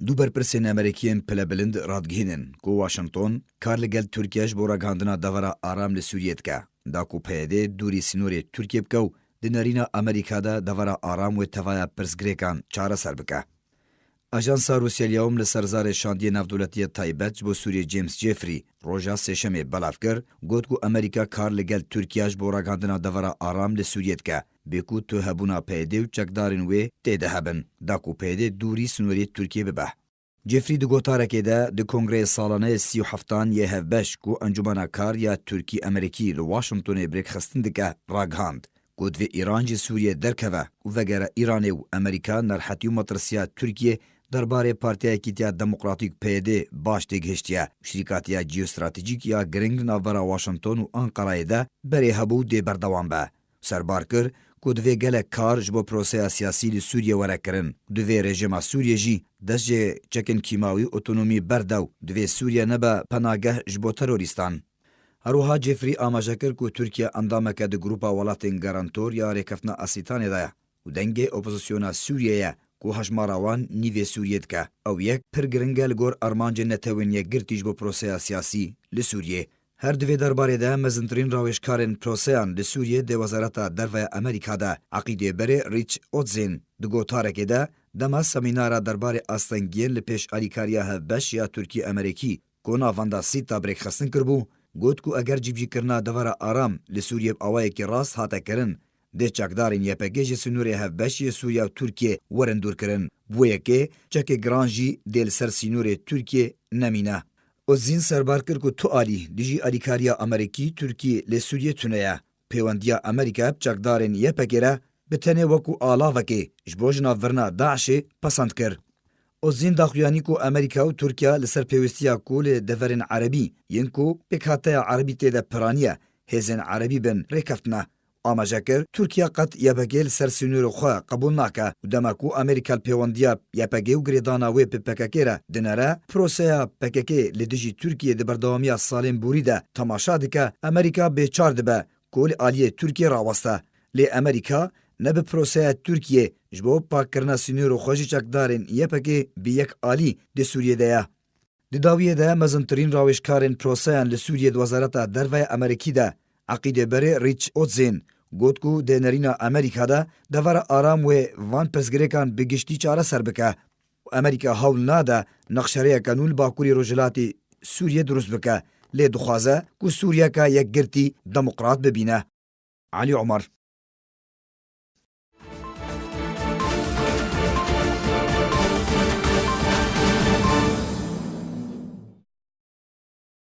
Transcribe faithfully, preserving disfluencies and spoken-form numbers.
Du berpirsên Amerîkî yên pilebilind radigihînin ku Washington kar li gel Tirkiye ji bo ragihandina devera aram li Sûriyê dike, da ku P Y D dûrî sînorê Tirkiye bike û di nerîna Amerîka de devera aram wê tevaya pirsgirêkan çareser bike. Ajansa Rûsya El Yewm li ser zarê şandiyê navdewletî yê taybet ji bo Sûriyê James Jeffrey roja Sêşemê belav kir, got ku Amerîka kar li gel Tirkiye ji bo ragihandina devera aram li Sûriyê dike, bê ku tu hebûna P Y D û çekdarên wê tê de hebin, da ku P Y D dûrî sînorê Tirkiyê bibe. Jeffrey di gotarekê de di kongreyê salane yê sî û heftan yê hevbeş ku Encûmena Kar ya Tirkî-Amerîkî li Washingtonê bi rêkxistin dike, ragihand ku divê Îran ji Sûriyê derkeve û vegere Îranê û Amerîka nerhetî û metirsiya Tirkiyê derbarê Partiya Yekîtiya Demokratîk P Y D baş têgihiştiye û şirîkatiya jîostratejîk ya giring navbera Washington û Anqarayê de berê hebû dê berdewam be. Serbar kir ku divê gelek kar ji bo proseya siyasî li Sûriyê were kirin. Divê rejîma Sûriyê jî dest ji çekên kîmawî û otonomî berde û divê Sûriye nebe penageh ji bo terorîstan. Her wiha Jeffrey amaje kir ku Tirkiye endameke di Grupa Welatên Garantor ya Rêkeftina Asîtanê de ye û dengê opozisyona Sûriyê ye ku hejmara wan nîvê Sûriyê dike. Ew yek pir giring e li gor armancên Netewên Yekgirtî ji bo proseya siyasî li Sûriyê. Her di vê derbarê de mezintirîn rawêjkarên proseyan li Sûriyê di Wezareta Derve ya Amerîka de Eqîdê Berê Rich Otzin di gotarekê de dema semînara derbarê astengiyên li pêş alîkariya hevbeş ya Tirkî-Amerîkî ku navenda sîta bi rêkxistin kiribû, got ku eger cîbicîkirina devera aram li Sûriyê bi awayekî rast hate kirin, dê çekdarên Y P G ji sînorê hevbeş yê Sûriye û Tirkiyê werin dûrkirin. Bi wê yekê çekê giran jî dê li ser sînorê Tirkiyê nemîne. Ozîn serbar kir ku tu alî dijî alîkariya Amerîkî, Tirkî li Sûriyê tune ye. Pêwendiya Amerîka bi çekdarên Y P G re bi tenê wekû alavekê ji bo jinavbirina DAIŞê pesend kir. Ozîn daxuyanî ku Amerîka û Tirkiye li ser pêwîstiya ku li deverên erebî yên ku pêkhateya erebî tê de piraniye, hêzên erebî bin rêkeftine. Amaje kir, Tirkiye qet Y P G li ser sînorê xwe qebûl nake û dema ku Amerîka li pêwendiya Y P G û girêdana wê bi P K K re dinere, proseya P K K li dijî Tirkiyê di berdewamiya salên borî de temaşa dike, Amerîka bêçar dibe ku li aliyê Tirkiyê raweste. Lê Amerîka ne bi proseya Tirkiyê ji bo pakkirina sînorê xwe ji çekdarên Y P G bi yek alî di Sûriyê de ye. Di dawiyê de mezintirîn rawêjkarên proseyan li Sûriyê di Wezareta Derve ya Amerîkî de Eqîdê Berê Rich Otzin got ku dê nerîna Amerîka de devera aram wê van pirsgirêkan bi giştî çareser bike û Amerîka hewl nade nexşerêyeke nû li bakurî rojhilatê Sûriyê dirust bike, lê dixwaze ku Sûriyeke yekgirtî demokrat bibîne. Elî Omer.